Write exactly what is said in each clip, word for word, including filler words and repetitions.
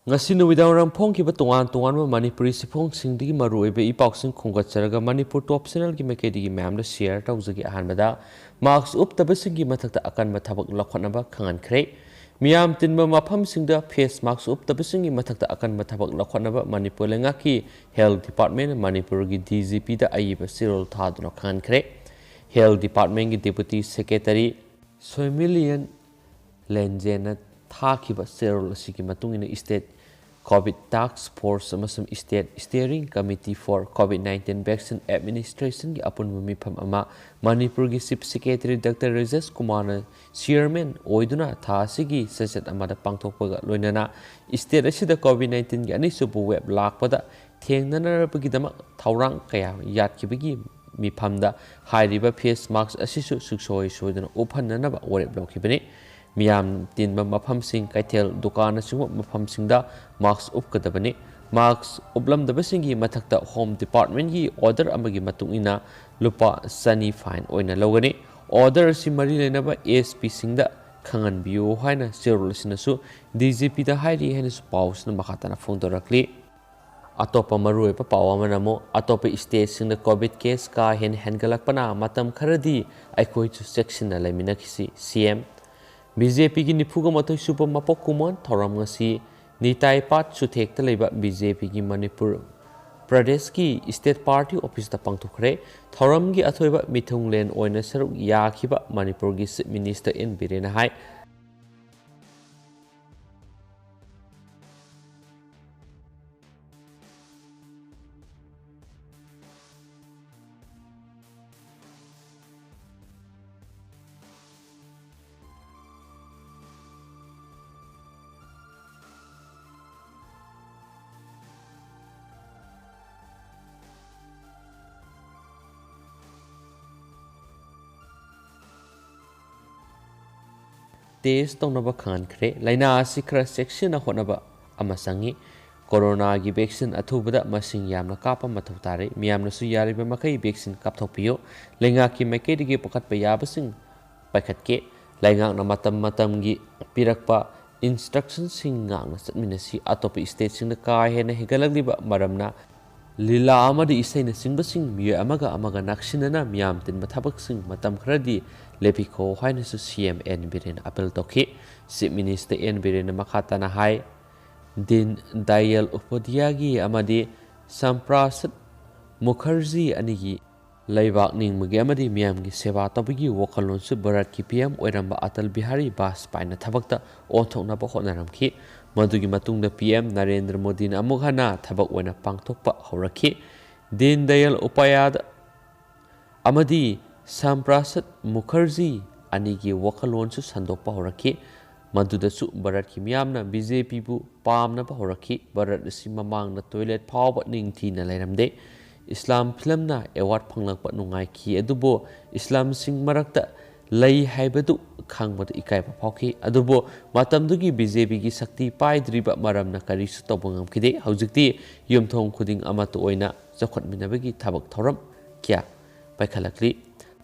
ꯉꯁꯤ ꯅꯨꯃꯤꯗꯥꯡꯋꯥꯏꯔꯝ ꯐꯣꯡꯈꯤꯕ ꯇꯣꯉꯥꯟ ꯇꯣꯉꯥꯟꯕ ꯃꯅꯤꯄꯨꯔꯤ ꯆꯦꯐꯣꯡꯁꯤꯡꯗꯒꯤ ꯃꯔꯨꯑꯣꯏꯕ ꯏ ꯄꯥꯎꯁꯤꯡ ꯈꯣꯝꯒꯠꯆꯔꯒ ꯃꯅꯤꯄꯨꯔ ꯇꯣꯞ ꯆꯦꯅꯦꯜꯒꯤ ꯃꯥꯏꯀꯩꯗꯒꯤ ꯃꯌꯥꯝꯗ ꯁꯤꯌꯔ ꯇꯧꯖꯒꯦ꯫ ꯑꯍꯥꯟꯕꯗ, ꯃꯥꯛꯁ ꯎꯞꯇꯕꯁꯤꯡꯒꯤ ꯃꯊꯛꯇ ꯑꯀꯟꯕ ꯊꯕꯛ ꯂꯧꯈꯠꯅꯕ ꯈꯪꯍꯟꯈ꯭ꯔꯦ꯫ ꯃꯤꯌꯥꯝ ꯇꯤꯟꯕ ꯃꯐꯝꯁꯤꯡꯗ ꯐꯦꯁ ꯃꯥꯛꯁ ꯎꯞꯇꯕꯁꯤꯡꯒꯤ ꯃꯊꯛꯇ ꯑꯀꯟꯕ ꯊꯕꯛ ꯂꯧꯈꯠꯅꯕ ꯃꯅꯤꯄꯨꯔ ꯂꯩꯉꯥꯛꯀꯤ ꯍꯦꯜꯊ ꯗꯤꯄꯥꯔꯠꯃꯦꯟꯅ ꯃꯅꯤꯄꯨꯔꯒꯤ ꯗꯤ ꯖꯤ ꯄꯤꯗ ꯑꯏꯕ ꯆꯦꯔꯣꯜ ꯊꯥꯗꯨꯅ ꯈꯪꯍꯟꯈ꯭ꯔꯦ꯫ ꯍꯦꯜꯊ ꯗꯤꯄꯥꯔꯠꯃꯦꯟꯒꯤ ꯗꯦꯄꯨꯇꯤ ꯁꯦꯀ꯭ꯔꯦꯇꯔꯤ ꯁꯣꯏꯃꯤꯂꯤꯌꯟ ꯂꯦꯟꯖꯦꯅ ꯊꯥꯈꯤꯕ ꯆꯦꯔꯣꯜ ꯑꯁꯤꯒꯤ ꯃꯇꯨꯡ ꯏꯟꯅ, ꯏꯁꯇꯦꯠ ꯀꯣꯚꯤꯗ ꯇꯥꯛꯁ ꯐꯣꯔꯁ ꯑꯃꯁꯨꯡ state steering committee for Covid nineteen vaccine ꯑꯦꯗꯃꯤꯅꯤꯁꯇ꯭ꯔꯦꯁꯟꯒꯤ ꯑꯄꯨꯟꯕ ꯃꯤꯐꯝ ꯑꯃ ꯃꯅꯤꯄꯨꯔꯒꯤ ꯆꯤꯐ ꯁꯦꯀ꯭ꯔꯦꯇꯔꯤ ꯗꯥꯛꯇꯔ ꯔꯥꯖꯦꯁ ꯀꯨꯃꯥꯔꯅ ꯆꯤꯌꯔꯃꯦꯟ ꯑꯣꯏꯗꯨꯅ ꯊꯥ ꯑꯁꯤꯒꯤ ꯆꯩꯆꯠ ꯑꯃꯗ ꯄꯥꯡꯊꯣꯛꯄꯒ ꯂꯣꯏꯅꯅ ꯏꯁꯇꯦꯠ ꯑꯁꯤꯗ ꯀꯣꯚꯤꯗ ꯅꯥꯏꯟꯇꯤꯟꯒꯤ ꯑꯅꯤꯁꯨꯕ ꯋꯦꯕ ꯂꯥꯛꯄꯗ ꯊꯦꯡꯅꯅꯕꯒꯤꯗꯃꯛ ꯊꯧꯔꯥꯡ ꯀꯌꯥ ꯌꯥꯠꯈꯤꯕꯒꯤ ꯃꯤꯐꯝꯗ ꯍꯥꯏꯔꯤꯕ ꯐꯦꯁ ꯃꯥꯛꯁ ꯑꯁꯤꯁꯨ ꯁꯨꯡꯁꯣꯏ ꯁꯣꯏꯗꯅ ꯎꯞꯍꯟꯅꯅꯕ ꯋꯥꯔꯦꯞ ꯂꯧꯈꯤꯕꯅꯤ꯫ ꯃꯤꯌꯥꯝ ꯇꯤꯟꯕ ꯃꯐꯝꯁꯤꯡ, ꯀꯩꯊꯦꯜ, ꯗꯨꯀꯥꯟꯅꯆꯤꯡꯕ ꯃꯐꯝꯁꯤꯡꯗ ꯃꯥꯛꯁ ꯎꯞꯀꯗꯕꯅꯤ꯫ ꯃꯥꯛꯁ ꯎꯞꯂꯝꯗꯕꯁꯤꯡꯒꯤ ꯃꯊꯛꯇ ꯍꯣꯝ ꯗꯤꯄꯥꯔꯠꯃꯦꯟꯒꯤ ꯑꯣꯔꯗꯔ ꯑꯃꯒꯤ ꯃꯇꯨꯡ ꯏꯟꯅ ꯂꯨꯄꯥ ꯆꯅꯤ ꯐꯥꯏꯟ ꯑꯣꯏꯅ ꯂꯧꯒꯅꯤ꯫ ꯑꯣꯔꯗꯔ ꯑꯁꯤ ꯃꯔꯤ ꯂꯩꯅꯕ ꯑꯦꯁ ꯄꯤꯁꯤꯡꯗ ꯈꯪꯍꯟꯕꯤꯌꯨ ꯍꯥꯏꯅ ꯆꯦꯔꯣꯜ ꯑꯁꯤꯅꯁꯨ ꯗꯤ ꯖꯤ ꯄꯤꯗ ꯍꯥꯏꯔꯤ ꯍꯥꯏꯅꯁꯨ ꯄꯥꯎ ꯑꯁꯤꯅ ꯃꯈꯥ ꯇꯥꯅ ꯐꯣꯡꯗꯣꯔꯛꯂꯤ꯫ ꯑꯇꯣꯞꯄ ꯃꯔꯨꯑꯣꯏꯕ ꯄꯥꯎ ꯑꯃꯅ ꯑꯃꯨꯛ ꯑꯇꯣꯞꯄ ꯏꯁꯇꯦꯠꯁꯤꯡꯗ ꯀꯣꯚꯤꯗ ꯀꯦꯁ ꯀꯥ ꯍꯦꯟꯅ ꯍꯦꯟꯒꯠꯂꯛꯄꯅ ꯃꯇꯝ ꯈꯔꯗꯤ ꯑꯩꯈꯣꯏꯁꯨ ꯆꯦꯛꯁꯤꯟꯅ ꯂꯩꯃꯤꯟꯅꯈꯤꯁꯤ, ꯁꯤ ꯑꯦꯝ꯫ ꯕꯤ ꯖꯦ ꯄꯤꯒꯤ ꯅꯤꯐꯨꯒ ꯃꯥꯊꯣꯏ ꯁꯨꯕ ꯃꯄꯣꯛ ꯀꯨꯝꯑꯣꯟ ꯊꯧꯔꯝ ꯉꯁꯤ ꯅꯤꯇꯥꯏ ꯄꯥꯠ ꯆꯨꯊꯦꯛꯇ ꯂꯩꯕ ꯕꯤ ꯖꯦ ꯄꯤꯒꯤ ꯃꯅꯤꯄꯨꯔ ꯄ꯭ꯔꯗꯦꯁꯀꯤ ꯏꯁꯇꯦꯠ ꯄꯥꯔꯇꯤ ꯑꯣꯐꯤꯁꯇ ꯄꯥꯡꯊꯣꯛꯈ꯭ꯔꯦ꯫ ꯊꯧꯔꯝꯒꯤ ꯑꯊꯣꯏꯕ ꯃꯤꯊꯨꯡꯂꯦꯟ ꯑꯣꯏꯅ ꯁꯔꯨꯛ ꯌꯥꯈꯤꯕ ꯃꯅꯤꯄꯨꯔꯒꯤ ꯆꯤꯐ ꯃꯤꯅꯤꯁꯇꯔ ꯑꯦꯟ ꯕꯤꯔꯦꯟꯅ ꯍꯥꯏ꯫ ꯇꯦꯁ ꯇꯧꯅꯕ ꯈꯪꯍꯟꯈ꯭ꯔꯦ꯫ ꯂꯥꯏꯅꯥ ꯑꯁꯤ ꯈꯔ ꯆꯦꯛꯁꯤꯟꯅ ꯍꯣꯠꯅꯕ ꯑꯃ ꯆꯪꯏ꯫ ꯀꯣꯔꯣꯅꯥꯒꯤ ꯚꯦꯛꯁꯤꯟ ꯑꯊꯨꯕꯗ ꯃꯁꯤꯡ ꯌꯥꯝꯅ ꯀꯥꯞꯄ ꯃꯊꯧ ꯇꯥꯔꯦ꯫ ꯃꯤꯌꯥꯝꯅꯁꯨ ꯌꯥꯔꯤꯕ ꯃꯈꯩ ꯚꯦꯛꯁꯤꯟ ꯀꯥꯞꯊꯣꯛꯄꯤꯌꯨ꯫ ꯂꯩꯉꯥꯛꯀꯤ ꯃꯥꯏꯀꯩꯗꯒꯤ ꯄꯥꯏꯈꯠꯄ ꯌꯥꯕꯁꯤꯡ ꯄꯥꯏꯈꯠꯀꯦ꯫ ꯂꯩꯉꯥꯛꯅ ꯃꯇꯝ ꯃꯇꯝꯒꯤ ꯄꯤꯔꯛꯄ instructionꯁꯤꯡ ꯉꯥꯛꯅ ꯆꯠꯃꯤꯟꯅꯁꯤ꯫ ꯑꯇꯣꯞꯄ stateꯁꯤꯡꯗ ꯀꯥ ꯍꯦꯟꯅ ꯍꯦꯟꯒꯠꯂꯛꯂꯤꯕ ꯃꯔꯝꯅ ꯂꯤꯂꯥ ꯑꯃꯗꯤ ꯏꯁꯩꯅꯆꯤꯡꯕꯁꯤꯡ ꯃꯤꯑꯣꯏ ꯑꯃꯒ ꯑꯃꯒ ꯅꯛꯁꯤꯟꯅꯅ ꯃꯤꯌꯥꯝ ꯇꯤꯟꯕ ꯊꯕꯛꯁꯤꯡ ꯃꯇꯝ ꯈꯔꯗꯤ ꯂꯦꯞꯄꯤꯈꯣ ꯍꯥꯏꯅꯁꯨ C M N ꯕꯤꯔꯦꯟꯅ appeal ꯇꯧꯈꯤ꯫ Chief Minister N ꯕꯤꯔꯦꯟꯅ ꯃꯈꯥ ꯇꯥꯅ ꯍꯥꯏ, ꯗꯤꯟ ꯗꯌꯥꯜ ꯎꯄꯥꯙ꯭ꯌꯥꯌꯒꯤ ꯑꯃꯗꯤ ꯁꯝꯄ꯭ꯔꯥꯁꯠ ꯃꯨꯈꯔꯖꯤ ꯑꯅꯤꯒꯤ ꯂꯩꯕꯥꯛ ꯅꯤꯡꯕꯒꯤ ꯑꯃꯗꯤ ꯃꯤꯌꯥꯝꯒꯤ ꯁꯦꯕꯥ ꯇꯧꯕꯒꯤ ꯋꯥꯈꯜꯂꯣꯟꯁꯨ ꯚꯥꯔꯠꯀꯤ P M ꯑꯣꯏꯔꯝꯕ ꯑꯇꯜ ꯕꯤꯍꯥꯔꯤ ꯕꯥꯖꯄꯥꯏꯅ ꯊꯕꯛꯇ ꯑꯣꯟꯊꯣꯛꯅꯕ ꯍꯣꯠꯅꯔꯝꯈꯤ꯫ ꯃꯗꯨꯒꯤ ꯃꯇꯨꯡꯗ P M ꯅꯔꯦꯟꯗ꯭ꯔ ꯃꯣꯗꯤꯅ ꯑꯃꯨꯛ ꯍꯟꯅ ꯊꯕꯛ ꯑꯣꯏꯅ ꯄꯥꯡꯊꯣꯛꯄ ꯍꯧꯔꯛꯈꯤ꯫ ꯗꯤꯟ ꯗꯌꯥꯜ ꯎꯄꯥꯙ꯭ꯌꯥꯌ ꯑꯃꯗꯤ ꯁ꯭ꯌꯥꯝ ꯄ꯭ꯔꯁꯥꯗ ꯃꯨꯈꯔꯖꯤ ꯑꯅꯤꯒꯤ ꯋꯥꯈꯜꯂꯣꯟꯁꯨ ꯁꯟꯗꯣꯛꯄ ꯍꯧꯔꯛꯈꯤ꯫ ꯃꯗꯨꯗꯁꯨ ꯚꯥꯔꯠꯀꯤ ꯃꯤꯌꯥꯝꯅ B J Pꯕꯨ ꯄꯥꯝꯅꯕ ꯍꯧꯔꯛꯈꯤ꯫ ꯚꯥꯔꯠ ꯑꯁꯤ ꯃꯃꯥꯡꯗ toilet ꯐꯥꯎꯕ ꯅꯤꯡꯊꯤꯅ ꯂꯩꯔꯝꯗꯦ꯫ ꯏꯁꯂꯥꯝ ꯐꯤꯂꯝꯅ award ꯐꯪꯂꯛꯄ ꯅꯨꯡꯉꯥꯏꯈꯤ, ꯑꯗꯨꯕꯨ ꯏꯁꯂꯥꯝꯁꯤꯡ ꯃꯔꯛꯇ ꯂꯩ ꯍꯥꯏꯕꯗꯨ ꯈꯪꯕꯗ ꯏꯀꯥꯏꯕ ꯐꯥꯎꯈꯤ꯫ ꯑꯗꯨꯕꯨ ꯃꯇꯝꯗꯨꯒꯤ B J Pꯒꯤ ꯁꯛꯇꯤ ꯄꯥꯏꯗ꯭ꯔꯤꯕ ꯃꯔꯝꯅ ꯀꯔꯤꯁꯨ ꯇꯧꯕ ꯉꯝꯈꯤꯗꯦ꯫ ꯍꯧꯖꯤꯛꯇꯤ ꯌꯨꯝꯊꯣꯡ ꯈꯨꯗꯤꯡ ꯑꯃꯠꯇ ꯑꯣꯏꯅ ꯆꯥꯎꯈꯠꯃꯤꯟꯅꯕꯒꯤ ꯊꯕꯛ ꯊꯧꯔꯝ ꯀꯌꯥ ꯄꯥꯏꯈꯠꯂꯛꯂꯤ꯫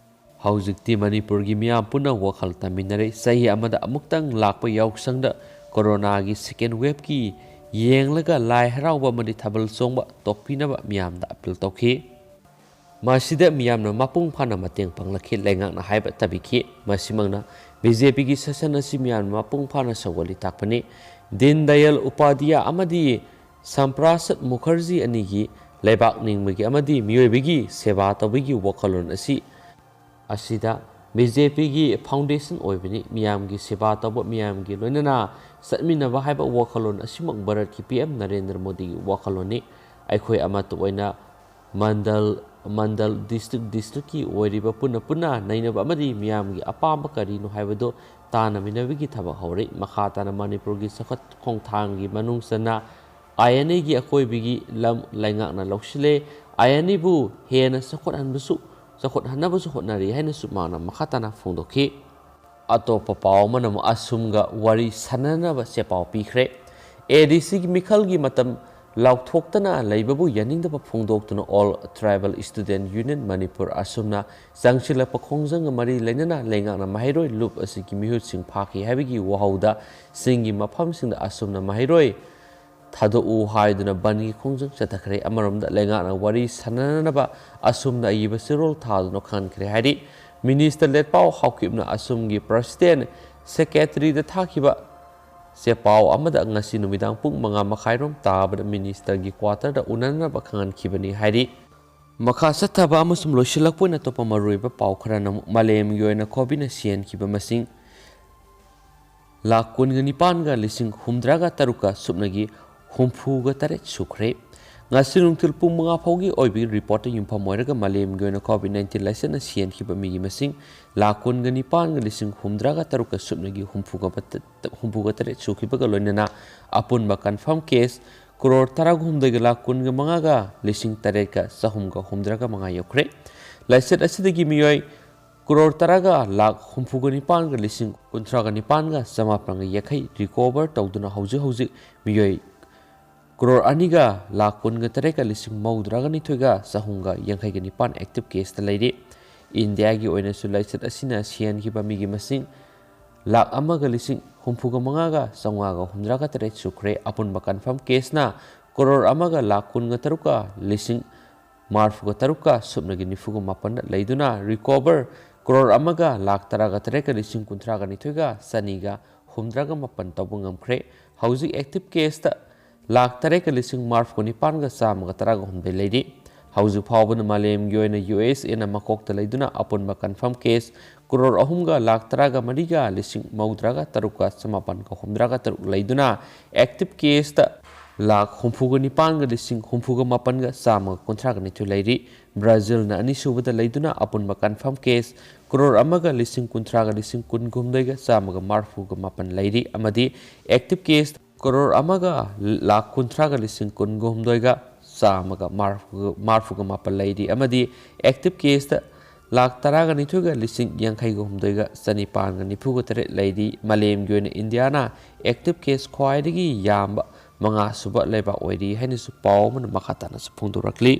ꯍꯧꯖꯤꯛꯇꯤ ꯃꯅꯤꯄꯨꯔꯒꯤ ꯃꯤꯌꯥꯝ ꯄꯨꯟꯅ ꯋꯥꯈꯜ ꯇꯥꯃꯤꯟꯅꯔꯦ꯫ ꯆꯍꯤ ꯑꯃꯗ ꯑꯃꯨꯛꯇꯪ ꯂꯥꯛꯄ ꯌꯥꯎꯁꯪꯗ ꯀꯣꯔꯣꯅꯥꯒꯤ second waveꯀꯤ ꯌꯦꯡꯂꯒ ꯂꯥꯏ ꯍꯔꯥꯎꯕ ꯑꯃꯗꯤ ꯊꯥꯕꯜ ꯆꯣꯡꯕ ꯇꯣꯛꯄꯤꯅꯕ ꯃꯤꯌꯥꯝꯗ appeal ꯇꯧꯈꯤ꯫ ꯃꯁꯤꯗ ꯃꯤꯌꯥꯝꯅ ꯃꯄꯨꯡ ꯐꯥꯅ ꯃꯇꯦꯡ ꯄꯥꯡꯂꯛꯈꯤ꯫ ꯂꯩꯉꯥꯛꯅ ꯍꯥꯏꯕ ꯇꯥꯕꯤꯈꯤ꯫ ꯃꯁꯤꯃꯛꯅ B J Pꯒꯤ ꯁꯥꯁꯟ ꯑꯁꯤ ꯃꯤꯌꯥꯝꯅ ꯃꯄꯨꯡ ꯐꯥꯅ ꯁꯧꯒꯠꯂꯤ ꯇꯥꯛꯄꯅꯤ꯫ ꯗꯤꯟ ꯗꯌꯥꯜ ꯎꯄꯥꯙ꯭ꯌꯥꯌ ꯑꯃꯗꯤ ꯁ꯭ꯌꯥꯝ ꯄ꯭ꯔꯁꯥꯗ ꯃꯨꯈꯔꯖꯤ ꯑꯅꯤꯒꯤ ꯂꯩꯕꯥꯛ ꯅꯤꯡꯕꯒꯤ ꯑꯃꯗꯤ ꯃꯤꯑꯣꯏꯕꯒꯤ ꯁꯦꯕꯥ ꯇꯧꯕꯒꯤ ꯋꯥꯈꯜꯂꯣꯟ ꯑꯁꯤ ꯑꯁꯤꯗ B J Pꯒꯤ foundation ꯑꯣꯏꯕꯅꯤ꯫ ꯃꯤꯌꯥꯝꯒꯤ ꯁꯦꯕꯥ ꯇꯧꯕ, ꯃꯤꯌꯥꯝꯒꯤ ꯂꯣꯏꯅꯅ ꯆꯠꯃꯤꯟꯅꯕ ꯍꯥꯏꯕ ꯋꯥꯈꯜꯂꯣꯟ ꯑꯁꯤꯃꯛ ꯚꯥꯔꯠꯀꯤ P M ꯅꯔꯦꯟꯗ꯭ꯔ ꯃꯣꯗꯤꯒꯤ ꯋꯥꯈꯜꯂꯣꯟꯅꯤ꯫ ꯑꯩꯈꯣꯏ ꯑꯃꯠꯇ ꯑꯣꯏꯅ ꯃꯟꯗꯜ, ꯃꯟꯗꯜ, district, districtꯀꯤ ꯑꯣꯏꯔꯤꯕ ꯄꯨꯟꯅ ꯄꯨꯟꯅ ꯅꯩꯅꯕ ꯑꯃꯗꯤ ꯃꯤꯌꯥꯝꯒꯤ ꯑꯄꯥꯝꯕ ꯀꯔꯤꯅꯣ ꯍꯥꯏꯕꯗꯨ ꯇꯥꯟꯅꯃꯤꯟꯅꯕꯒꯤ ꯊꯕꯛ ꯍꯧꯔꯛꯏ꯫ ꯃꯈꯥ ꯇꯥꯅ ꯃꯅꯤꯄꯨꯔꯒꯤ ꯆꯥꯎꯈꯠ ꯈꯣꯡꯊꯥꯡꯒꯤ ꯃꯅꯨꯡ ꯆꯟꯅ I N Aꯒꯤ ꯑꯀꯣꯏꯕꯒꯤ ꯂꯝ ꯂꯩꯉꯥꯛꯅ ꯂꯧꯁꯤꯜꯂꯦ꯫ I N Aꯕꯨ ꯍꯦꯟꯅ ꯆꯥꯎꯈꯠꯍꯟꯕꯁꯨ, ꯆꯥꯎꯈꯠꯍꯟꯅꯕꯁꯨ ꯍꯣꯠꯅꯔꯤ ꯍꯥꯏꯅꯁꯨ ꯃꯍꯥꯛꯅ ꯃꯈꯥ ꯇꯥꯅ ꯐꯣꯡꯗꯣꯛꯈꯤ꯫ ꯑꯇꯣꯞꯄ ꯄꯥꯎ ꯑꯃꯅ ꯑꯃꯨꯛ ꯑꯁꯨꯝꯒ ꯋꯥꯔꯤ ꯁꯥꯟꯅꯅꯕ ꯆꯦꯄꯥꯎ ꯄꯤꯈ꯭ꯔꯦ꯫ ADCꯒꯤ ꯃꯤꯈꯜꯒꯤ ꯃꯇꯝ ꯂꯥꯎꯊꯣꯛꯇꯅ ꯂꯩꯕꯕꯨ ꯌꯥꯅꯤꯡꯗꯕ ꯐꯣꯡꯗꯣꯛꯇꯨꯅ All Tribal Student Union Manipur, ꯑꯁꯨꯝꯅ ꯆꯪꯁꯤꯜꯂꯛꯄ ꯈꯣꯡꯖꯪꯒ ꯃꯔꯤ ꯂꯩꯅꯅ ꯂꯩꯉꯥꯛꯅ ꯃꯍꯩꯔꯣꯏ ꯂꯨꯞ ꯑꯁꯤꯒꯤ ꯃꯤꯍꯨꯠꯁꯤꯡ ꯐꯥꯈꯤ ꯍꯥꯏꯕꯒꯤ ꯋꯥꯍꯧꯗ ꯆꯤꯡꯒꯤ ꯃꯐꯝꯁꯤꯡꯗ ꯑꯁꯨꯝꯅ ꯃꯍꯩꯔꯣꯏ ꯊꯥꯗꯣꯛꯎ ꯍꯥꯏꯗꯨꯅ ꯕꯟꯒꯤ ꯈꯣꯡꯖꯪ ꯆꯠꯊꯈ꯭ꯔꯦ꯫ ꯑꯃꯔꯣꯝꯗ ꯂꯩꯉꯥꯛꯅ ꯋꯥꯔꯤ ꯁꯥꯟꯅꯅꯕ ꯑꯁꯨꯝꯅ ꯑꯏꯕ ꯆꯦꯔꯣꯜ ꯊꯥꯗꯨꯅ ꯈꯪꯍꯟꯈ꯭ꯔꯦ ꯍꯥꯏꯔꯤ꯫ ꯃꯤꯅꯤꯁꯇꯔ ꯂꯦꯠꯄꯥꯎ ꯍꯥꯎꯀꯤꯞꯅ ꯑꯁꯨꯝꯒꯤ ꯄ꯭ꯔꯁꯤꯗꯦꯟ ꯁꯦꯀ꯭ꯔꯦꯇꯔꯤꯗ ꯊꯥꯈꯤꯕ ꯆꯦꯄꯥꯎ ꯑꯃꯗ ꯉꯁꯤ ꯅꯨꯃꯤꯗꯥꯡ ꯄꯨꯡ ꯃꯉꯥ ꯃꯈꯥꯏꯔꯣꯝ ꯇꯥꯕꯗ ꯃꯤꯅꯤꯁꯇꯔꯒꯤ ꯀ꯭ꯋꯥꯇꯔꯗ ꯎꯅꯅꯕ ꯈꯪꯍꯟꯈꯤꯕꯅꯤ ꯍꯥꯏꯔꯤ꯫ ꯃꯈꯥ ꯆꯠꯊꯕ ꯑꯃꯁꯨꯡ ꯂꯣꯏꯁꯤꯜꯂꯛꯄ ꯑꯣꯏꯅ ꯑꯇꯣꯞꯄ ꯃꯔꯨꯑꯣꯏꯕ ꯄꯥꯎ ꯈꯔꯅ ꯑꯃꯨꯛ ꯃꯥꯂꯦꯝꯒꯤ ꯑꯣꯏꯅ ꯀꯣꯚꯤꯗꯅ ꯁꯤꯍꯟꯈꯤꯕ ꯃꯁꯤꯡ ꯂꯥꯈ ꯀꯨꯟꯒ ꯅꯤꯄꯥꯟꯒ ꯂꯤꯁꯤꯡ ꯍꯨꯝꯗ꯭ꯔꯥꯒ ꯇꯔꯨꯛꯀ ꯁꯨꯞꯅꯒꯤ ꯍꯨꯝꯐꯨꯒ ꯇꯔꯦꯠ ꯁꯨꯈ꯭ꯔꯦ꯫ ꯉꯁꯤ ꯅꯨꯡꯊꯤꯜ ꯄꯨꯡ ꯃꯉꯥ ꯐꯥꯎꯒꯤ ꯑꯣꯏꯕꯒꯤ ꯔꯤꯄꯣꯔꯠꯇ ꯌꯨꯝꯐꯝ ꯑꯣꯏꯔꯒ ꯃꯥꯂꯦꯝꯒꯤ ꯑꯣꯏꯅ ꯀꯣꯚꯤꯗ ꯅꯥꯏꯟꯇꯤꯟ ꯂꯥꯏꯆꯠꯅ ꯁꯤꯍꯟꯈꯤꯕ ꯃꯤꯒꯤ ꯃꯁꯤꯡ ꯂꯥꯈ ꯀꯨꯟꯒ ꯅꯤꯄꯥꯟꯒ ꯂꯤꯁꯤꯡ ꯍꯨꯝꯗ꯭ꯔꯥꯒ ꯇꯔꯨꯛꯀ ꯁꯨꯞꯅꯒꯤ ꯍꯨꯝꯐꯨꯒ ꯍꯨꯝꯐꯨꯒ ꯇꯔꯦꯠ ꯁꯨꯈꯤꯕꯒ ꯂꯣꯏꯅꯅ ꯑꯄꯨꯟꯕ ꯀꯟꯐꯥꯔꯝ ꯀꯦꯁ ꯀ꯭ꯔꯣꯔ ꯇꯔꯥꯒ ꯍꯨꯝꯗꯣꯏꯒ ꯂꯥꯈ ꯀꯨꯟꯒ ꯃꯉꯥꯒ ꯂꯤꯁꯤꯡ ꯇꯔꯦꯠꯀ ꯆꯍꯨꯝꯒ ꯍꯨꯝꯗ꯭ꯔꯥꯒ ꯃꯉꯥ ꯌꯧꯈ꯭ꯔꯦ꯫ ꯂꯥꯏꯆꯠ ꯑꯁꯤꯗꯒꯤ ꯃꯤꯑꯣꯏ ꯀ꯭ꯔꯣꯔ ꯇꯔꯥꯒ ꯂꯥꯈ ꯍꯨꯝꯐꯨꯒ ꯅꯤꯄꯥꯟꯒ ꯂꯤꯁꯤꯡ ꯀꯨꯟꯊ꯭ꯔꯥꯒ ꯅꯤꯄꯥꯟꯒ ꯆꯃꯥꯄꯟꯒ ꯌꯥꯡꯈꯩ ꯔꯤꯀꯣꯚꯔ ꯇꯧꯗꯨꯅ ꯍꯧꯖꯤꯛ ꯍꯧꯖꯤꯛ ꯃꯤꯑꯣꯏ ꯀ꯭ꯔꯣꯔ ꯑꯅꯤꯒ ꯂꯥꯈ ꯀꯨꯟꯒ ꯇꯔꯦꯠꯀ ꯂꯤꯁꯤꯡ ꯃꯧꯗ꯭ꯔꯥꯒ ꯅꯤꯊꯣꯏꯒ ꯆꯍꯨꯝꯒ ꯌꯥꯡꯈꯩꯒ ꯅꯤꯄꯥꯟ ꯑꯦꯛꯇꯤꯚ ꯀꯦꯁꯇ ꯂꯩꯔꯤ꯫ ꯏꯟꯗꯤꯌꯥꯒꯤ ꯑꯣꯏꯅꯁꯨ ꯂꯥꯏꯆꯠ ꯑꯁꯤꯅ ꯁꯤꯍꯟꯈꯤꯕ ꯃꯤꯒꯤ ꯃꯁꯤꯡ ꯂꯥꯈ ꯑꯃꯒ ꯂꯤꯁꯤꯡ ꯍꯨꯝꯐꯨꯒ ꯃꯉꯥꯒ ꯆꯥꯝꯃꯉꯥꯒ ꯍꯨꯝꯗ꯭ꯔꯥꯒ ꯇꯔꯦꯠ ꯁꯨꯈ꯭ꯔꯦ꯫ ꯑꯄꯨꯟꯕ ꯀꯟꯐꯥꯔꯝ ꯀꯦꯁꯅ ꯀ꯭ꯔꯣꯔ ꯑꯃꯒ ꯂꯥꯈ ꯀꯨꯟꯒ ꯇꯔꯨꯛꯀ ꯂꯤꯁꯤꯡ ꯃꯔꯐꯨꯒ ꯇꯔꯨꯛꯀ ꯁꯨꯞꯅꯒꯤ ꯅꯤꯐꯨꯒ ꯃꯥꯄꯟꯗ ꯂꯩꯗꯨꯅ ꯔꯤꯀꯣꯚꯔ ꯀ꯭ꯔꯣꯔ ꯑꯃꯒ ꯂꯥꯈ ꯇꯔꯥꯒ ꯇꯔꯦꯠꯀ ꯂꯤꯁꯤꯡ ꯀꯨꯟꯊ꯭ꯔꯥꯒ ꯅꯤꯊꯣꯏꯒ ꯆꯅꯤꯒ ꯍꯨꯝꯗ꯭ꯔꯥꯒ ꯃꯥꯄꯟ ꯇꯧꯕ ꯉꯝꯈ꯭ꯔꯦ꯫ ꯍꯧꯖꯤꯛ ꯑꯦꯛꯇꯤꯚ ꯀꯦꯁꯇ ꯂꯥꯈ ꯇꯔꯦꯠꯀ ꯂꯤꯁꯤꯡ ꯃꯔꯐꯨꯒ ꯅꯤꯄꯥꯟꯒ ꯆꯥꯝꯃꯒ ꯇꯔꯥꯒ ꯍꯨꯝꯗꯣꯏ ꯂꯩꯔꯤ꯫ ꯍꯧꯖꯤꯛ ꯐꯥꯎꯕꯗ ꯃꯥꯂꯦꯝꯒꯤ ꯑꯣꯏꯅ ꯌꯨ ꯑꯦꯁ ꯑꯦꯅ ꯃꯀꯣꯛꯇ ꯂꯩꯗꯨꯅ ꯑꯄꯨꯟꯕ ꯀꯟꯐꯥꯔꯝ ꯀꯦꯁ ꯀ꯭ꯔꯣꯔ ꯑꯍꯨꯝꯒ ꯂꯥꯈ ꯇꯔꯥꯒ ꯃꯔꯤꯒ ꯂꯤꯁꯤꯡ ꯃꯧꯗ꯭ꯔꯥꯒ ꯇꯔꯨꯛꯀ ꯆꯃꯥꯄꯟꯒ ꯍꯨꯝꯗ꯭ꯔꯥꯒ ꯇꯔꯨꯛ ꯂꯩꯗꯨꯅ ꯑꯦꯛꯇꯤꯚ ꯀꯦꯁꯇ ꯂꯥꯈ ꯍꯨꯝꯐꯨꯒ ꯅꯤꯄꯥꯟꯒ ꯂꯤꯁꯤꯡ ꯍꯨꯝꯐꯨꯒ ꯃꯥꯄꯟꯒ ꯆꯥꯝꯃꯒ ꯀꯨꯟꯊ꯭ꯔꯥꯒ ꯅꯤꯊꯣꯏ ꯂꯩꯔꯤ꯫ ꯕ꯭ꯔꯥꯖꯤꯜꯅ ꯑꯅꯤꯁꯨꯕꯗ ꯂꯩꯗꯨꯅ ꯑꯄꯨꯟꯕ ꯀꯟꯐꯥꯔꯝ ꯀꯦꯁ ꯀ꯭ꯔꯣꯔ ꯑꯃꯒ ꯂꯤꯁꯤꯡ ꯀꯨꯟꯊ꯭ꯔꯥꯒ ꯂꯤꯁꯤꯡ ꯀꯨꯟꯒ ꯍꯨꯝꯗꯣꯏꯒ ꯆꯥꯝꯃꯒ ꯃꯔꯐꯨꯒ ꯃꯥꯄꯟ ꯂꯩꯔꯤ ꯑꯃꯗꯤ ꯑꯦꯛꯇꯤꯚ ꯀꯦꯁ ꯀ꯭ꯔꯣꯔ ꯑꯃꯒ ꯂꯥꯈ ꯀꯨꯟꯊ꯭ꯔꯥꯒ ꯂꯤꯁꯤꯡ ꯀꯨꯟꯒ ꯍꯨꯝꯗꯣꯏꯒ ꯆꯥꯝꯃꯒ ꯃꯔꯐꯨꯒ ꯃꯥꯄꯟ ꯂꯩꯔꯤ ꯑꯃꯗꯤ ꯑꯦꯛꯇꯤꯚ ꯀꯦꯁꯇ ꯂꯥꯈ ꯇꯔꯥꯒ ꯅꯤꯊꯣꯏꯒ ꯂꯤꯁꯤꯡ ꯌꯥꯡꯈꯩꯒ ꯍꯨꯝꯗꯣꯏꯒ ꯆꯅꯤꯄꯥꯟꯒ ꯅꯤꯐꯨꯒ ꯇꯔꯦꯠ ꯂꯩꯔꯤ꯫ ꯃꯥꯂꯦꯝꯒꯤ ꯑꯣꯏꯅ ꯏꯟꯗꯤꯌꯥꯅ ꯑꯦꯛꯇꯤꯚ ꯀꯦꯁ ꯈ꯭ꯋꯥꯏꯗꯒꯤ ꯌꯥꯝꯕ ꯃꯉꯥ ꯁꯨꯕ ꯂꯩꯕꯥꯛ ꯑꯣꯏꯔꯤ ꯍꯥꯏꯅꯁꯨ ꯄꯥꯎ ꯑꯃꯅ ꯃꯈꯥ ꯇꯥꯅꯁꯨ ꯐꯣꯡꯗꯣꯔꯛꯂꯤ꯫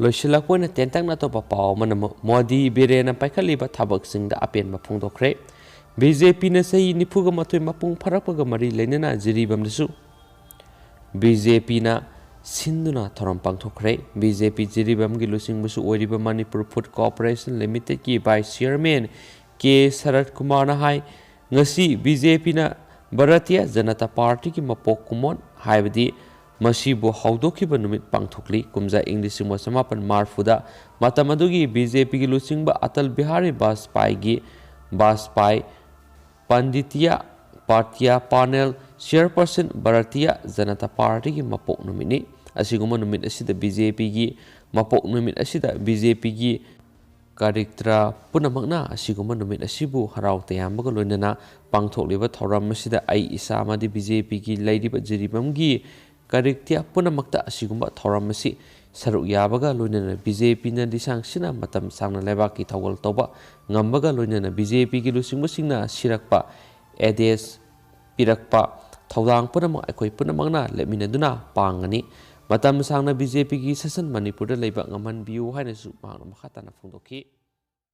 ꯂꯣꯏꯁꯤꯜꯂꯛꯄ ꯑꯣꯏꯅ ꯇꯦꯟꯇꯛꯅ ꯑꯇꯣꯞꯄ ꯄꯥꯎ ꯑꯃꯅ ꯃꯣ-, ꯃꯣꯗꯤ ꯕꯤꯔꯦꯟꯅ ꯄꯥꯏꯈꯠꯂꯤꯕ ꯊꯕꯛꯁꯤꯡꯗ ꯑꯄꯦꯟꯕ ꯐꯣꯡꯗꯣꯛꯈ꯭ꯔꯦ꯫ ꯕꯤ ꯖꯦ ꯄꯤꯅ ꯆꯍꯤ ꯅꯤꯐꯨꯒ ꯃꯥꯊꯣꯏ ꯃꯄꯨꯡ ꯐꯥꯔꯛꯄꯒ ꯃꯔꯤ ꯂꯩꯅꯅ ꯖꯤꯔꯤꯕꯥꯝꯗꯁꯨ ꯕꯤ ꯖꯦ ꯄꯤꯅ ꯁꯤꯟꯗꯨꯅ ꯊꯧꯔꯝ ꯄꯥꯡꯊꯣꯛꯈ꯭ꯔꯦ꯫ ꯕꯤ ꯖꯦ ꯄꯤ ꯖꯤꯔꯤꯕꯥꯝꯒꯤ ꯂꯨꯆꯤꯡꯕꯁꯨ ꯑꯣꯏꯔꯤꯕ ꯃꯅꯤꯄꯨꯔ ꯐꯨꯗ ꯀꯣꯔꯄꯣꯔꯦꯁꯟ ꯂꯤꯃꯤꯇꯦꯗꯀꯤ ꯚꯥꯏꯁ ꯆꯤꯌꯔꯃꯦꯟ ꯀꯦ ꯁꯔꯠ ꯀꯨꯃꯥꯔꯅ ꯍꯥꯏ, ꯉꯁꯤ ꯕꯤ ꯖꯦ ꯄꯤꯅ ꯚꯥꯔꯇꯤꯌ ꯖꯅꯇꯥ ꯄꯥꯔꯇꯤꯒꯤ ꯃꯄꯣꯛ ꯀꯨꯝꯑꯣꯟ, ꯍꯥꯏꯕꯗꯤ ꯃꯁꯤꯕꯨ ꯍꯧꯗꯣꯛꯈꯤꯕ ꯅꯨꯃꯤꯠ ꯄꯥꯡꯊꯣꯛꯂꯤ꯫ ꯀꯨꯝꯖꯥ ꯏꯪ ꯂꯤꯁꯤꯡ ꯑꯃ ꯆꯃꯥꯄꯟ ꯃꯔꯤꯐꯨꯗ ꯃꯇꯝ ꯑꯗꯨꯒꯤ ꯕꯤ ꯖꯦ ꯄꯤꯒꯤ ꯂꯨꯆꯤꯡꯕ ꯑꯇꯜ ꯕꯤꯍꯥꯔꯤ ꯕꯥꯖꯄꯥꯏꯒꯤ, ꯕꯥꯖꯄꯥꯏ ꯄꯥꯟꯗꯤꯇꯤꯌꯥ ꯄꯥꯔꯇꯤꯌꯥ ꯄꯥꯅꯦꯜ ꯆꯤꯌꯔꯄꯔꯁꯟ ꯚꯥꯔꯇꯤꯌ ꯖꯅꯇꯥ ꯄꯥꯔꯇꯤꯒꯤ ꯃꯄꯣꯛ ꯅꯨꯃꯤꯠꯅꯤ꯫ ꯑꯁꯤꯒꯨꯝꯕ ꯅꯨꯃꯤꯠ ꯑꯁꯤꯗ ꯕꯤ ꯖꯦ ꯄꯤꯒꯤ ꯃꯄꯣꯛ ꯅꯨꯃꯤꯠ ꯑꯁꯤꯗ ꯕꯤ ꯖꯦ ꯄꯤꯒꯤ ꯀꯥꯔꯤꯛꯇ꯭ꯔ ꯄꯨꯝꯅꯃꯛꯅ ꯑꯁꯤꯒꯨꯝꯕ ꯅꯨꯃꯤꯠ ꯑꯁꯤꯕꯨ ꯍꯔꯥꯎ ꯇꯌꯥꯝꯕꯒ ꯂꯣꯏꯅꯅ ꯄꯥꯡꯊꯣꯛꯂꯤꯕ ꯊꯧꯔꯝ ꯑꯁꯤꯗ ꯑꯩ ꯏꯁꯥ ꯑꯃꯗꯤ ꯕꯤ ꯖꯦ ꯄꯤꯒꯤ ꯂꯩꯔꯤꯕ ꯖꯤꯔꯤꯕꯥꯝꯒꯤ ꯀꯥꯔꯤꯛꯇ꯭ꯔ ꯄꯨꯝꯅꯃꯛꯇ ꯑꯁꯤꯒꯨꯝꯕ ꯊꯧꯔꯝ ꯑꯁꯤ ꯁꯔꯨꯛ ꯌꯥꯕꯒ ꯂꯣꯏꯅꯅ ꯕꯤ ꯖꯦ ꯄꯤꯅ ꯂꯤꯁꯥꯡ ꯁꯤꯠꯅ ꯃꯇꯝ ꯁꯥꯡꯅ ꯂꯩꯕꯥꯛꯀꯤ ꯊꯧꯒꯜ ꯇꯧꯕ ꯉꯝꯕꯒ ꯂꯣꯏꯅꯅ ꯕꯤ ꯖꯦ ꯄꯤꯒꯤ ꯂꯨꯆꯤꯡꯕꯁꯤꯡꯅ ꯁꯤꯔꯛꯄ, ꯑꯦꯗꯦꯁ ꯄꯤꯔꯛꯄ ꯊꯧꯗꯥꯡ ꯄꯨꯝꯅꯃꯛ ꯑꯩꯈꯣꯏ ꯄꯨꯝꯅꯃꯛꯅ ꯂꯦꯞꯃꯤꯟꯅꯗꯨꯅ ꯄꯥꯡꯒꯅꯤ꯫ ꯃꯇꯝ ꯁꯥꯡꯅ ꯕꯤ ꯖꯦ ꯄꯤꯒꯤ ꯁꯥꯁꯟ ꯃꯅꯤꯄꯨꯔꯗ ꯂꯩꯕ ꯉꯝꯍꯟꯕꯤꯌꯨ ꯍꯥꯏꯅꯁꯨ ꯃꯍꯥꯛꯅ ꯃꯈꯥ ꯇꯥꯅ ꯐꯣꯡꯗꯣꯛꯈꯤ꯫